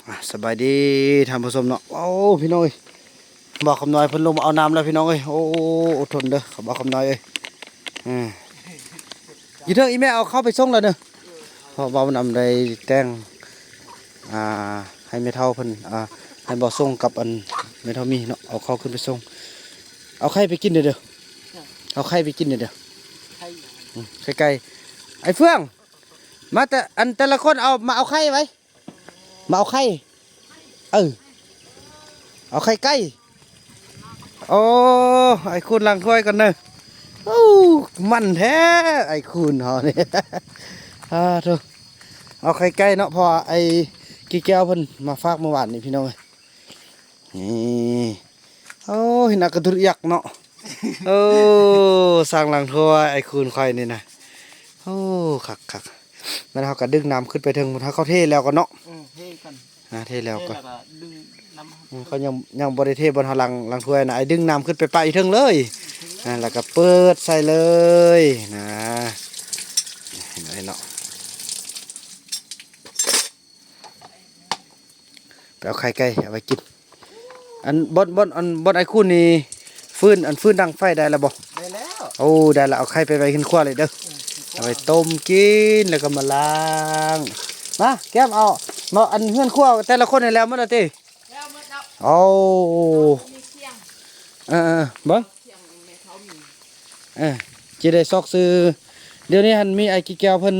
ອ່ະ ສະບາຍດີທ່ານຜູ້ຊົມເນາະ. ໂອ້ ພີ່ນ້ອງເອີຍ ບ່າວຄຳນ້ອຍເພິ່ນລົງມາເອົານ້ຳແລ້ວ ພີ່ນ້ອງເອີຍ. ໂອ້ ອົດທົນເດີ ບ່າວຄຳນ້ອຍເອີຍ. ເອີ ຢູ່ເທິງອີ່ແມ່ເອົາເຂົ້າໄປສົ່ງແລ້ວເດີ ເພາະວ່າມັນນຳໄດ້ແຕ່ງ ອ່າ ໃຫ້ແມ່ເຖົ້າເພິ່ນ ອ່າ ໃຫ້ບ່າວສົ່ງກັບອັນແມ່ເຖົ້າມີເນາະ ເອົາເຂົ້າຂຶ້ນໄປສົ່ງ. ເອົາໄຂ່ໄປກິນເດີ ເດີ ເອົາໄຂ່ໄປກິນເດີ ເດີ. ອືມ ໄຂ່ໄກ່ ໄອ້ເຟືອງ ມາແຕ່ ອັນແຕ່ລະຄົນເອົາ ມາເອົາໄຂ່ໄວ້ ມາເອົາໄຂ່ ເອີ ເອົາໄຂ່ໄກ່. ໂອ້ ໄອ້ຄູນລ້າງຖ້ວຍກ່ອນເດີ. ໂອ້ ມັນແທ້ ໄອ້ຄູນເຮົານີ້. ອາໂທ້ ເອົາໄຂ່ໄກ່ເນາະ ເພາະວ່າໄອ້ກີ່ແກ້ວເພິ່ນມາຝາກມື້ວານນີ້ ພີ່ນ້ອງເອີຍ. ນີ້ ໂອ້ ເຫັນອາກະດຸດຍັກເນາະ. ໂອ້ ຊ່າງລ້າງຖ້ວຍ ໄອ້ຄູນຂ້ອຍນີ້ນະ. ໂອ້ ຄັກໆ ແມ່ນເຮົາກະດຶງນ້ຳຂຶ້ນໄປເທິງພຸ້ນ ເຮົາເຂົ້າເທແລ້ວກ່ອນເນາະ. ເອີ ເທກ່ອນ ອ່າ ເທແລ້ວກ່ອນ ເທແລ້ວກໍດຶງນ້ຳ ອືມ ເຂົາຍັງ ຍັງບໍ່ໄດ້ເທບ່ອນເຮົາລ້າງ ລ້າງຖ້ວຍນະ. ໄອ້ດຶງນ້ຳຂຶ້ນໄປປະຢູ່ເທິງເລີຍ ອ່າ ແລ້ວກໍເປີດໃສ່ເລີຍນະ ເຫັນເນາະ. ໄປເອົາໄຂ່ໄກ່ເອົາໄວ້ກິນ. ອັນບ່ອນ ບ່ອນ ອັນບ່ອນໄອ້ຄູນນີ້ ຟືນ ອັນຟືນດັງໄຟໄດ້ແລ້ວບໍ່? ໄດ້ແລ້ວ ໂອ້ ໄດ້ລະ ເອົາໄຂ່ໄປໄວ້ເຮືອນຄົວເລີຍເດີ. ອືມ ເອົາໄວ້ຕົ້ມກິນ ແລ້ວກໍມາລ້າງ. ມາແກ້ມ ເອົາເນາະ ອັນເຮືອນຄົວແຕ່ລະຄົນນີ້ແລ້ວໝົດແລ້ວຕິ? ແລ້ວໝົດແລ້ວ ໂອ້ ມີຄຽງ ເອີໆ ເບິ່ງ ຄຽງແມ່ເຖົ້າມີ ເອີ ຊິໄດ້ຊອກຊື້. ດຽວນີ້ຫັ້ນມີໄອ້ກີ່ແກ້ວເພິ່ນ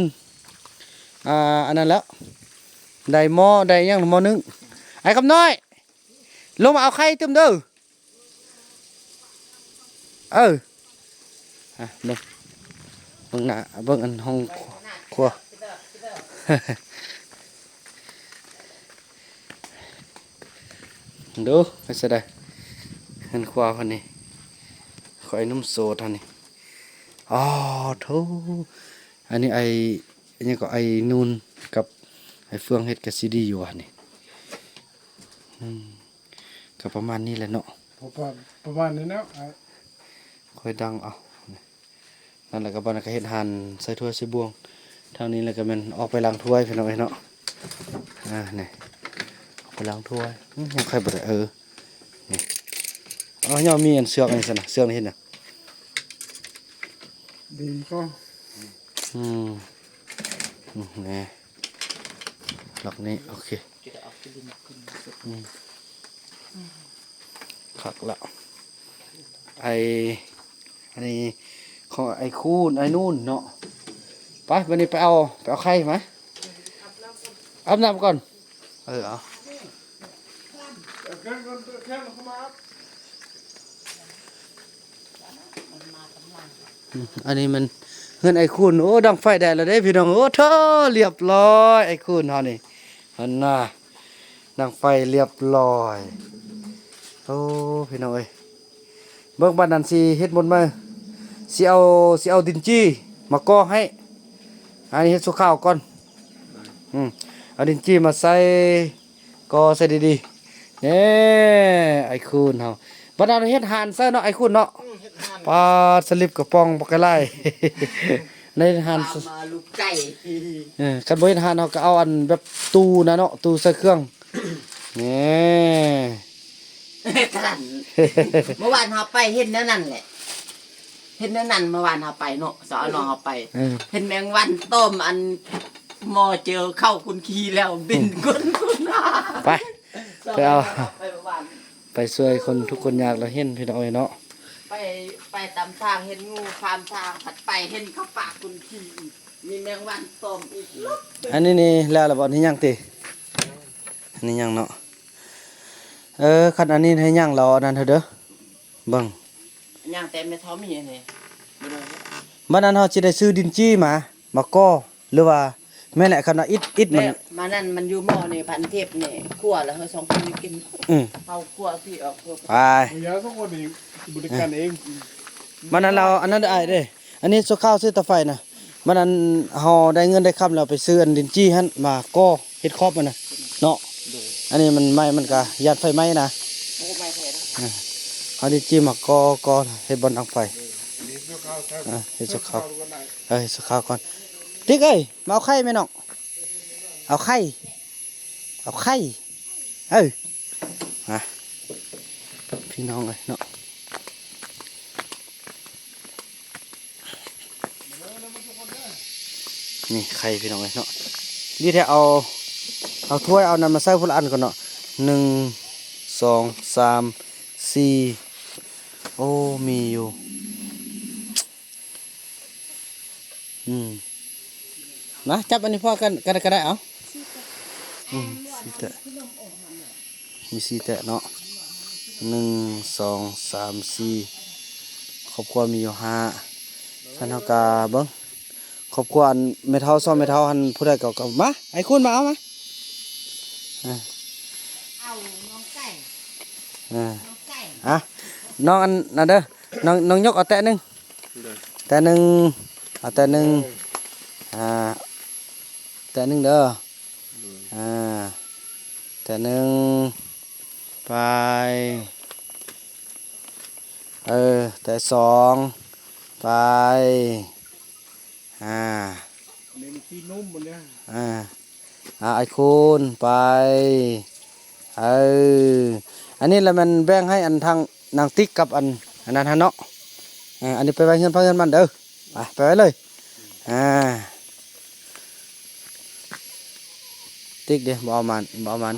ອ່າ ອັນນັ້ນແລ້ວ ໄດ້ໝໍ້ ໄດ້ຫຍັງ ໝໍ້ໜຶ້ງ. ໄອ້ຄຳນ້ອຍ ລົງມາເອົາໄຂ່ຕື່ມເດີ. ເອີ ອ່ະ ເບິ່ງ ເບິ່ງໜ້າ ເບິ່ງອັນຫ້ອງຄົວ ເບິ່ງດູ ເປັນຈັ່ງໃດ ເຮືອນຄົວເພິ່ນນີ້ ຂອງໄອ້ໜຸ່ມໂສດຫັ້ນນີ້. ອໍ ໂທ້ ອັນນີ້ໄອ້ ຫຍັງກໍ ໄອ້ນູນກັບໄອ້ເຟືອງເຮັດກໍຊິດີຢູ່ຫວານີ້. ອືມ ກໍປະມານນີ້ແຫຼະເນາະ ປະ ປະ ປະມານນີ້ເນາະ. ອ່າ ຄ່ອຍດັງເອົາ ນັ້ນແຫຼະ ກໍບ່ອນນັ້ນກໍເຮັດຮ້ານໃສ່ຖ້ວຍໃສ່ບ່ວງ ທາງນີ້ແລ້ວກໍແມ່ນອອກໄປລ້າງຖ້ວຍ ພີ່ນ້ອງເອີຍເນາະ. ອ່າ ນີ້ ອອກໄປລ້າງຖ້ວຍ. ອືມ ຍັງຄ່ອຍບໍ່ໄດ້ ເອີ ນີ້ ເອົາ ຍັງມີອັນເຊືອກນີ້ຊັ້ນນະ ເຊືອກນີ້ເຮັດຫຍັງ? ດຶງກໍ ອືມ ອືມ ນີ້ ລັອກນີ້ ໂອເຄ ອືມ ຄັກລະ ໄອ້ ອັນນີ້ຂອງໄອ້ຄູນ ໄອ້ນູນເນາະ. ໄປ ບາດນີ້ໄປເອົາ ໄປເອົາໄຂ່ມາ ອາບນ້ຳກ່ອນ. ເອີ ເອົາ ອືມ ອັນນີ້ມັນເຮືອນໄອ້ຄູນ. ໂອ້ ດັງໄຟໄດ້ແລ້ວເດ້ພີ່ນ້ອງ. ໂອ້ໂທ້ ລຽບລ້ອຍ ໄອ້ຄູນເຮົານີ້ ຫັ້ນນະ ດັງໄຟລຽບລ້ອຍ. ໂອ້ ພີ່ນ້ອງເອີຍ ເບິ່ງ ບາດນັ້ນຊິເຮັດໝົດໃໝ່ ຊິເອົາ ຊິເອົາດິນຈີ່ມາກໍ່ໃຫ້. ອັນນີ້ເຮັດຊົ່ວຄາວກ່ອນ ອືມ ເອົາດິນຈີ່ມາໃສ່ ກໍໃສ່ດີໆ ແນ່ ໄອ້ຄູນເຮົາ. ບັດນັ້ນເຮັດຮ້ານໃສ່ເນາະ ໄອ້ຄູນເນາະ. ອືມ ເຮັດຮ້ານ ປາດ ສະລິບກະປ໋ອງບັກກະຫຼາຍ ໃນຮ້ານ ມາລູກໄກ່. ເອີ ຄັນບໍ່ເຮັດຮ້ານເຮົາກໍເອົາອັນແບບຕູ້ນະເນາະ ຕູ້ໃສ່ເຄື່ອງ ແນ່. ເມື່ອວານເຮົາໄປເຫັນແນວນັ້ນແຫຼະ ເຫັນແນວນັ້ນ ເມື່ອວານເຮົາໄປເນາະ ສາວນ້ອງເຮົາໄປ ເອີ ເຫັນແມງວັນຕອມອັນໝໍ້ເຈີເຂົ້າຄຸນຄີແລ້ວ ບິນ ອືມ ກົ້ນຄຸນ. ໄປ ໄປເອົາ ໄປເມື່ອວານ ໄປຊ່ວຍຄົນທຸກຄົນຍາກລະເຫັນ ພີ່ນ້ອງເອີຍເນາະ. ໄປ ໄປຕາມທາງເຫັນງູ ຂ້າມທາງ ພັດໄປເຫັນເຂົາປາກຄຸນຄີອີກ ມີແມງວັນຕອມອີກ. ອັນນີ້ນີ້ແລ້ວລະບໍ່? ນີ້ຍັງຕິ? ອັນນີ້ຍັງເນາະ. ເອີ ຄັນອັນນີ້ໃຫ້ຍ່າງເລາະອັນນັ້ນເດີ້ ເບິ່ງ ຍ່າງແຕ່ແມ່ເຖົ້າມີອັນນີ້ ບັດນັ້ນເຮົາຊິໄດ້ຊື້ດິນຈີ່ມາ ມາກໍ່ ຫຼືວ່າ ແມ່ນແຫຼະ ຄັນວ່າອິດ ອິດມັນ ມານັ້ນມັນຢູ່ໝໍ້ນີ້ ພັນເທບນີ້ ຂົ້ວແລ້ວເຮົາສອງຄົນໄດ້ກິນ. ອືມ ເຮົາຂົ້ວພີ້ອອກ ໄປ ບໍ່ຢາກສອງຄົນນີ້ ບໍລິການເອງ. ອືມ ບັດນັ້ນລາວ ອັນນັ້ນອ້າຍເດ້ ອັນນີ້ຊົ່ວຄາວຊື້ເຕົາໄຟນະ ມັນອັນ ເຮົາໄດ້ເງິນໄດ້ຄຳແລ້ວໄປຊື້ອັນດິນຈີ່ຫັ້ນມາກໍ່ເຮັດຂອບມັນນະເນາະ. ໂດຍ ອັນນີ້ມັນໄມ້ ມັນກະຢ້ານໄຟໄໝ້ນະ. ໂອ້ ໄມ້ແທ້ເນາະ. ເອີ ເອົາດິນຈີ່ມາກໍ່ ກໍ່ເຮັດບ່ອນດັງໄຟ. ເອີ ເຮັດຊົ່ວຄາວ ເອີ ເຮັດຊົ່ວຄາວກ່ອນ. ຕິກເອີຍ ມາເອົາໄຂ່ແມ່ນ້ອງ ເອົາໄຂ່ ເອົາໄຂ່. ເອີຍ ມາ ພີ່ນ້ອງເອີຍເນາະ. ນີ້ໄຂ່ພີ່ນ້ອງເອີຍເນາະ. ດີແທ້ ເອົາ ເອົາຖ້ວຍເອົານັ້ນມາໃສ່ຄົນລະອັນກ່ອນເນາະ. ໜຶ່ງ ສອງ ສາມ ສີ່ ໂອ້ ມີຢູ່. ອືມ ມາຈັບອັນນີ້ພໍກັນ ກັນກໍໄດ້. ເອົາ ອືມ ສີ່ແຕະ ມີສີ່ແຕະເນາະ. ໜຶ່ງ ສອງ ສາມ ສີ່ ຄອບຄົວມີຢູ່ຫ້າ. ຊັ້ນເຮົາກະເບິ່ງ ຄອບຄົວອັນແມ່ເຖົ້າ ສອງແມ່ເຖົ້າຫັ້ນ ຜູ້ໃດກໍ ກໍມາ ໄອ້ຄຸນມາເອົາມາ. ເອົາ ເອົານ້ອງໄກ່ ເອີ ນ້ອງໄກ່ ອ່ະ ນ້ອງອັນນັ້ນເດີ ນ້ອງ ນ້ອງຍົກເອົາແຕະໜຶ່ງ ໂດຍ ແຕະໜຶ່ງ ເອົາແຕະໜຶ່ງ ໂດຍ ອ່າ ແຕະໜຶ່ງເດີ ໂດຍ ອ່າ ແຕະໜຶ່ງ ໄປ ເອີ ແຕະສອງ ໄປ ອ່າ ນີ້ມັນສີນົມໝົດເດ້ ອ່າ ອ່າ ໄອ້ຄູນ ໄປ ເອີ ອັນນີ້ລະແມ່ນແບ່ງໃຫ້ອັນທາງນາງຕິກກັບອັນ ອັນນັ້ນຫັ້ນເນາະ. ອ່າ ອັນນີ້ໄປໄວ້ເຮືອນໃຜເຮືອນມັນເດີ ໄປ ໄປໄວ້ເລີຍ. ອ່າ ຕິກເດ້ ບໍ່ເອົາມາ ບໍ່ເອົາມາ.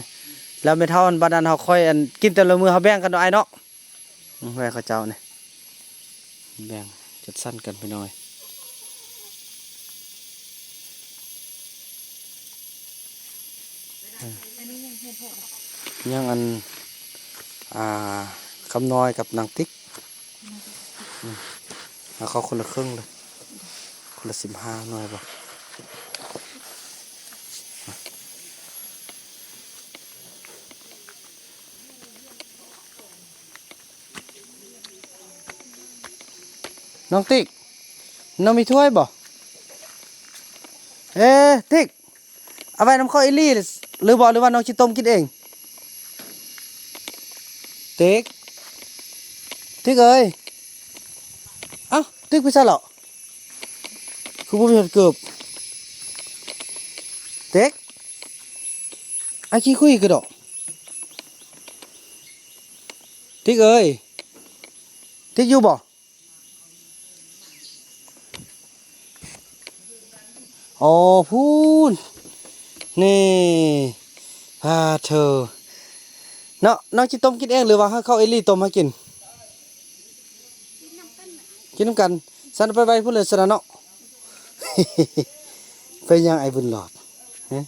ແລ້ວແມ່ເຖົ້າອັນບາດນັ້ນເຮົາຄ່ອຍອັນກິນແຕ່ລະມື້ ເຮົາແບ່ງກັນເນາະ ອ້າຍເນາະ. ອືມ ໄວ້ເຂົາເຈົ້ານີ້ ແບ່ງຈັດສັນກັນພີ່ນ້ອງເອີຍ. ເອີ ຍັງອັນ ອ່າ ຄຳນ້ອຍກັບນາງຕິກ ອືມ ເອົາເຂົ້າຄົນລະເຄິ່ງເລີຍ ຄົນລະສິບຫ້າໜ່ວຍບໍ່. ນ້ອງຕິກ ນ້ອງມີຖ້ວຍບໍ່? ເອ ຕິກ ເອົາໄວ້ນຳຂ້ອຍອີ່ຫຼີຫຼືບໍ່ ຫຼືວ່ານ້ອງຊິຕົ້ມກິນເອງ? ຕິກ ຕິກເອີຍ ເອົ້າ ຕິກໄປໃສເລາະ? ຄືບໍ່ມີຮອດເກີບ ຕິກ ອ້າຍຂີ້ຄຸຍກະດອກ ຕິກເອີຍ ຕິກຢູ່ບໍ່? ໂອ້ ພຸ້ນ ນີ້ ພາເທີ ເນາະ ນ້ອງຊິຕົ້ມກິນເອງ ຫຼືວ່າໃຫ້ເຂົາອີ່ຫຼີຕົ້ມໃຫ້ກິນ? ກິນນຳກັນ ຊັ້ນໄປໄວ້ພຸ້ນເລີຍຊັ້ນເນາະ. ໄປຫຍັງອ້າຍບຸນຫຼອດ ຮະ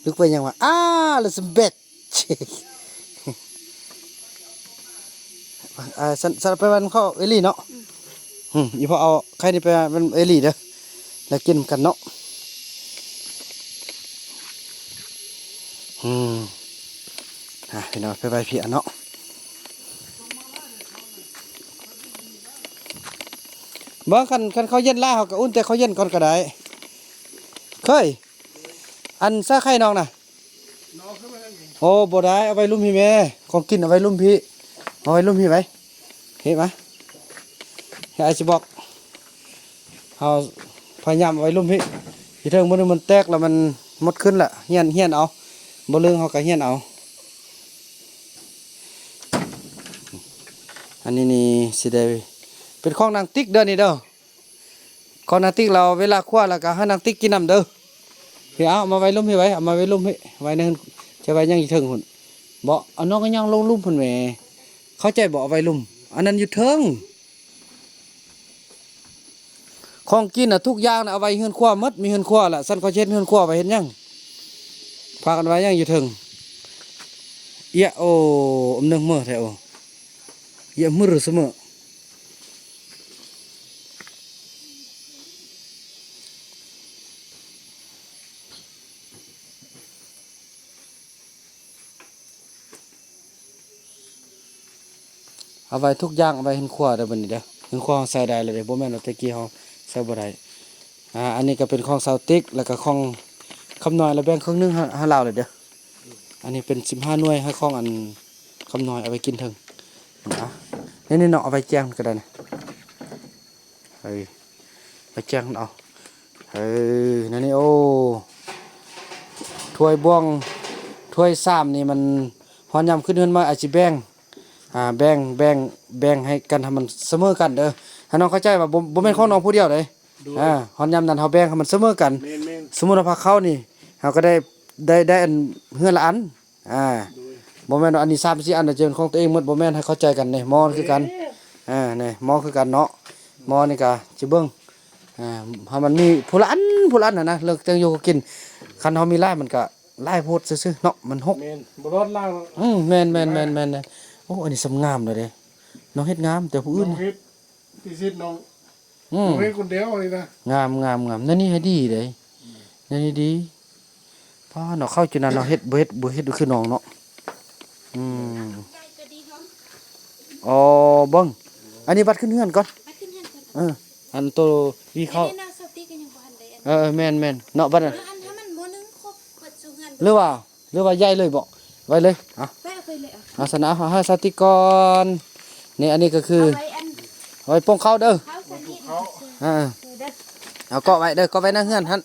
ລູກໄປຫຍັງວະ? ອ້າ ລະສະເບັດ ເອີ ຊັ້ນ ຊັ້ນໄປໄວ້ນຳເຂົາເອລີເນາະ. ອືມ ອີ່ພໍ່ເອົາໄຂ່ນີ້ໄປໄວ້ນຳເອລີເດີ ແລ້ວກິນນຳກັນເນາະ. ອືມ ອ່ະ ພີ່ນ້ອງ ໄປໄວ້ພີ້ອະເນາະ. ບໍ່ ຄັນ ຄັນເຂົ້າເຢັນຫຼາຍ ເຮົາກະອຸ່ນແຕ່ເຂົ້າເຢັນກ່ອນກະໄດ້. ເຄີຍ ອັນ ໃສ່ໄຂ່ນ້ອງນະ. ໂອ້ ບໍ່ໄດ້ ເອົາໄວ້ລຸ່ມພີ້ແມ່ ຂອງກິນເອົາໄວ້ລຸ່ມພີ້ ເອົາໄວ້ລຸ່ມພີ້ໄວ້ ເຮັດມາ ເຮັດ ອ້າຍຊິບອກ ເຮົາພະຍາຍາມເອົາໄວ້ລຸ່ມພີ້ ຢູ່ເທິງມື້ໜຶ່ງມັນແຕກແລ້ວມັນໝົດຂຶ້ນລະ ຮຽນ ຮຽນເອົາ ບໍ່ເລິງເຮົາກະຮຽນເອົາ. ອັນນີ້ນີ້ຊິໄດ້ເປັນຂອງນາງຕິກເດີນີ້ເດີ. ຂອງນາງຕິກລາວ ເວລາຄົວແລ້ວກະໃຫ້ນາງຕິກກິນນຳເດີ. ພີ້ ເອົາມາໄວ້ລຸ່ມພີ້ໄວ້ ເອົາມາໄວ້ລຸ່ມພີ້ ໄວ້ໃນ ຈະໄວ້ຫຍັງຢູ່ເທິງພຸ້ນ ບໍ່ ເອົານ້ອງກະຍ່າງລົງລຸ່ມພຸ້ນແໝ່ ເຂົ້າໃຈບໍ່ ເອົາໄວ້ລຸ່ມ ອັນນັ້ນຢູ່ເທິງ. ຂອງກິນນະ ທຸກຢ່າງນະ ເອົາໄວ້ເຮືອນຄົວໝົດ ມີເຮືອນຄົວລະ ຊັ້ນເຂົາຊິເຮັດເຮືອນຄົວໄວ້ເຮັດຫຍັງ ພາກັນໄວ້ຫຍັງຢູ່ເທິງ. ເອຍະ ໂອ ອຳເໜິງເມີແທ້ ໂອ ເອຍະ ມືສະເມີ. ເອົາໄວ້ທຸກຢ່າງ ເອົາໄວ້ເຮືອນຄົວເດີບັດນີ້ເດີ ເຮືອນຄົວເຮົາໃຊ້ໄດ້ແລ້ວເດ້ ບໍ່ແມ່ນວ່າແຕ່ກີ້ເຮົາໃຊ້ບໍ່ໄດ້. ອ່າ ອັນນີ້ກະເປັນຂອງສາວຕິກ ແລ້ວກະຂອງຄຳນ້ອຍ ລະແບ່ງເຄິ່ງໜຶ່ງໃຫ້ ໃຫ້ລາວແລ້ວເດີ. ອັນນີ້ເປັນສິບຫ້າໜ່ວຍ ໃຫ້ຂອງອັນຄຳນ້ອຍເອົາໄວ້ກິນເທິງ. ອ່າ ນີ້ໆ ເນາະ ເອົາໄວ້ແຈງກະໄດ້ນະ. ເອີ ໄປແຈງເອົາ ເອີ ນັ້ນນີ້ ໂອ້ ຖ້ວຍບ່ວງ ໂທ ຖ້ວຍຊາມນີ້ມັນ ຮອດຍາມຂຶ້ນເຮືອນໃໝ່ອາດຊິແບ່ງ ອ່າ ແບ່ງ ແບ່ງ ແບ່ງໃຫ້ກັນໃຫ້ມັນສະເໝີກັນເດີ. ໃຫ້ນ້ອງເຂົ້າໃຈວ່າບໍ່ ບໍ່ແມ່ນຂອງນ້ອງຜູ້ດຽວເດ້. ໂດຍ ອ່າ ຮອດຍາມນັ້ນເຮົາແບ່ງໃຫ້ມັນສະເໝີກັນ. ແມ່ນໆ ສົມມຸດວ່າພາເຂົ້ານີ້ ເຮົາກໍໄດ້ ໄດ້ ໄດ້ອັນເຮືອນລະອັນ. ອ່າ ໂດຍ ບໍ່ແມ່ນວ່າອັນນີ້ສາມສີ່ອັນຈະເປັນຂອງຕົວເອງໝົດ ບໍ່ແມ່ນ. ໃຫ້ເຂົ້າໃຈກັນເດ້ ໝໍຄືກັນ. ເອີ ນີ້ໝໍຄືກັນເນາະ. ໝໍນີ້ກະຊິເບິ່ງ ອ່າ ໃຫ້ມັນມີຜູ້ລະອັນ ຜູ້ລະອັນຫັ້ນນະ ເລື່ອງແຕ່ງຢູ່ກໍກິນ. ຄັນເຮົາມີຫຼາຍມັນກະຫຼາຍໂພດຊື່ໆເນາະ ມັນຫົກ. ແມ່ນ ບໍ່ລອດລ້າງເນາະ. ອືມ ແມ່ນໆໆໆ. ໂອ້ ອັນນີ້ສ່ຳງາມເລີຍເດ້. ນ້ອງເຮັດງາມ ແຕ່ຜູ້ອື່ນ ນ້ອງເຮັດ ທີ່ສຸດນ້ອງ ອືມ ນ້ອງເຮັດຄົນດຽວນີ້ນະ. ງາມໆໆ. ແນວນີ້ໃຫ້ດີເດ້ ແນວນີ້ດີ. ປ້າ ເນາະ ເຂົ້າຈຸນັ້ນເນາະ ເຮັດ ບໍ່ເຮັດ ບໍ່ເຮັດຄືນ້ອງເນາະ. ອືມ ອໍ ເບິ່ງ ອັນນີ້ບັດຂຶ້ນເຮືອນກ່ອນ. ເອີ ອັນໂຕວີເຂົ້າ ເອີ ແມ່ນໆ ເນາະ ບັດນັ້ນ. ຫຼືວ່າ ຫຼືວ່າໃຫຍ່ເລີຍບໍ? ໄວ້ເລີຍ ເອົາ ເອົາຊັ້ນ ເອົາ ເອົາໃຫ້ສາວຕິກກ່ອນ. ນີ້ ອັນນີ້ກໍຄື ເອົາໄວ້ອັນ ໄວ້ປົງເຂົ້າເດີ. ເອົາ ເອົາເກາະໄວ້ເດີ ເກາະໄວ້ໜ້າເຮືອນຫັ້ນ.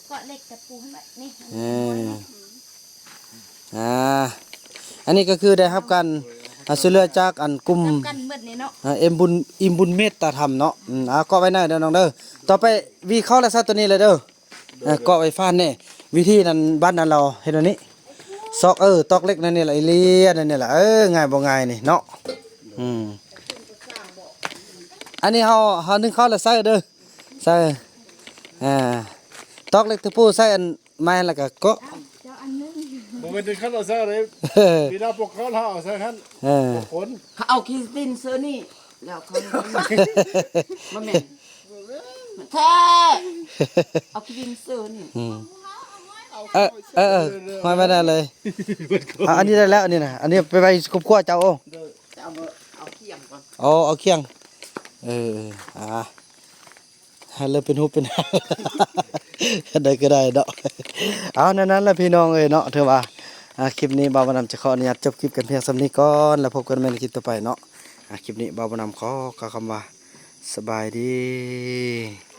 ເກາະເຫຼັກຕະປູຫັ້ນແຫຼະ ນີ້ ເອີ ອ່າ ອັນນີ້ກໍຄືໄດ້ຮັບການ ອ່າ ຊ່ວຍເຫຼືອຈາກອັນກຸ່ມ ນຳກັນໝົດນີ້ເນາະ ອ່າ ເອັມບຸນ ອີ່ມບຸນເມດຕາທຳເນາະ. ອືມ ອ່າ ເກາະໄວ້ໜ້າເດີນ້ອງເດີ. ຕໍ່ໄປຫວີເຂົ້າແລ້ວຊະ ໂຕນີ້ແຫຼະເດີ. ອ່າ ເກາະໄວ້ຟາດແນ່ ວິທີນັ້ນບ້ານນັ້ນລາວເຮັດແນວນີ້ ຊອກ ເອີ ຕອກເຫຼັກແນວນີ້ລະ ອີ່ເລຍແນວນີ້ລະ. ເອີ ງ່າຍບໍ່ງ່າຍນີ້ເນາະ. ອືມ ອັນນີ້ເຮົາ ເຮົາໜຶ້ງເຂົ້າແລ້ວໃສ່ເດີ ໃສ່ ອ່າ ຕອກເຫຼັກຕະປູໃສ່ອັນໄມ້ແລ້ວກໍເກາະ. ເຈົ້າອັນໜຶ່ງ ບໍ່ແມ່ນເດັດຂາດເອົາໃສ່ເດ້ ເວລາປົກເຂົ້າເຮົາເອົາໃສ່ຫັ້ນ. ເອີ ຄົນ ເຂົາເອົາຂີ້ດິນເຊີນີ້ ແລ້ວເຂົາ ບໍ່ແມ່ນ ແທ້ ເອົາຂີ້ດິນເຊີນີ້. ອືມ ເອີ ເອີ ເອີ ຫ້ອຍມາໄດ້ເລີຍ. ອ່າ ອັນນີ້ໄດ້ແລ້ວ ອັນນີ້ນະ ອັນນີ້ໄປໄວ້ຄອບຄົວເຈົ້າ. ໂອ້ ເຈົ້າເອົາ ເອົາຂຽງກ່ອນ. ອໍ ເອົາຂຽງ ເອີ ອ່າ ໃຫ້ເລີ່ມເປັນຮູບເປັນຮ່າງ ອັນໃດກໍໄດ້ເນາະ. ເອົາ ແນວນັ້ນແຫຼະພີ່ນ້ອງເອີຍເນາະ ຖືວ່າ ອ່າ ຄລິບນີ້ບ່າວບຸນນຳຈະຂໍອະນຸຍາດຈົບຄລິບກັນພຽງສ່ຳນີ້ກ່ອນ ແລ້ວພົບກັນໃໝ່ໃນຄລິບຕໍ່ໄປເນາະ. ອ່າ ຄລິບນີ້ບ່າວບຸນນຳຂໍກ່າວຄຳວ່າ ສະບາຍດີ.